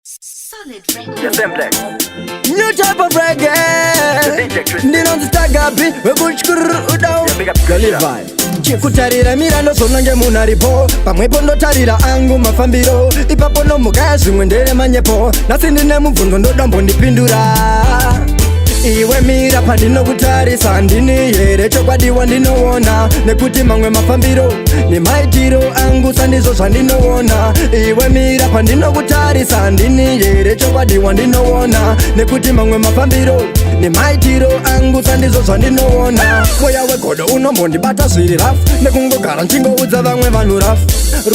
Solid record. The Simplex. New type of reggae. DJ Chris. Ndinonzi Tagapi wekutyurudau. Yeah, big up Christian. Kutarira mirando zvonange munhu aripo pamwepo, ndotarira angu mafambiro ipapo nomuka yazvimwe ndere manyepo. Nhasi ndine mubvunzo, ndoda mbondipindura. Iwe mira pandinokutarisa, ndini here chokwadi wandinoona? Nekuti mamwe mafambiro nemaitiro angu sandizvo zvandinoona. Iwe mira pandinokutarisa, ndini here chokwadi wandinoona? Nekuti mamwe mafambiro nemaitiro angu sandizvo zvandinoona. Mweya wegodo unombondibata zviri rough, nekungogara nchingoudza vamwe vanhu rough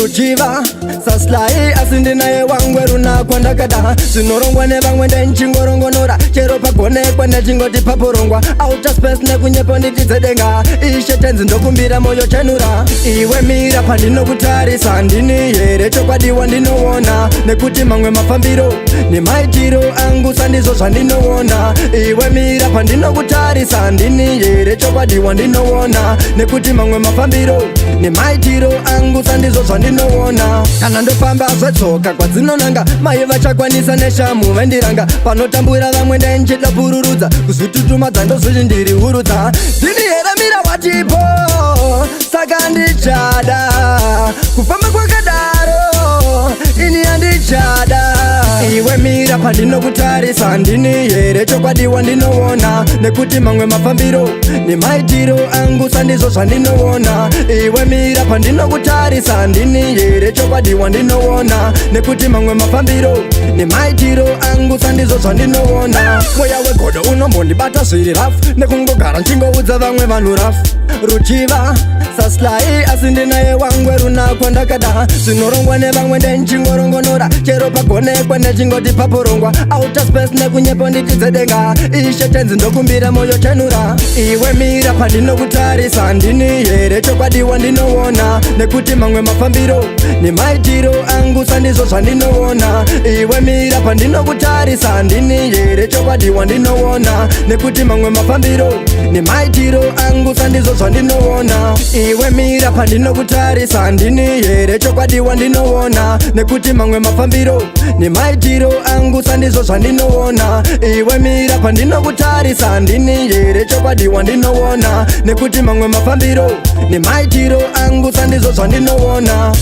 ruchiva saslai, asi ndinaye wangwe runakwa ndakada. Zvinorongwa nevamwe ndenchingorongonora, chero pagonekwa ndechingoti paporongwa. Outer space nekunyepo nditidzedenga. Ishe tenzi, ndokumbira moyo chenura. Iwe mira pandinokutarisa, ndini here chokwadi wandinoona? Nekuti mamwe mafambiro nemaitiro angu sandizvo zvandinoona. Iwe mira pandinokutarisa, ndini here chokwadi wandinoona? Nekuti mamwe mafambiro nemaitiro angu sandizvo zvandinoona. Kana ndofamba zvetsoka kwadzinonanga, mai vachakwanisa neshamu vendiranga. Panotambura vamwe ndenchida pururudza, kuzvitutumadza ndozviti ndiri hurudza. Ndini here mira watipo? Saka ndichada kufamba kwakadaro, ini handichada. Iwe mira pandinokutarisa, ndini here chokwadi wandinoona? Nekuti mamwe mafambiro nemaitiro angu sandizvo zvandinoona. Iwe mira pandinokutarisa, ndini here chokwadi wandinoona? Nekuti mamwe mafambiro nemaitiro angu sandizvo zvandinoona. Mweya wegodo unombondibata zviri rough, nekungogara nchingoudza vamwe vanhu rough ruchiva saslai, asi ndinaye wangwe runakwa ndakada. Zvinorongwa nevamwe ndenchingorongonora, chero pagonekwa ndechingoti paporongwa. Outer space nekunyepo nditidzedenga. Ishe tenzi, ndokumbira moyo chenura. Iwe mira pandinokutarisa, ndini here chokwadi wandinoona? Nekuti mamwe mafambiro nemaitiro angu sandizvo zvandinoona. Iwe mira pandinokutarisa, ndini here chokwadi wandinoona? Nekuti mamwe mafambiro nemaitiro angu sandizvo zvandinoona. Iwe mira pandinokutarisa, ndini here chokwadi wandinoona? Nekuti mamwe mafambiro nemaitiro angu sandizvo zvandinoona. Iwe mira pandinokutarisa, ndini here chokwadi wandinoona? Nekuti mamwe mafambiro nemaitiro angu sandizvo zvandinoona.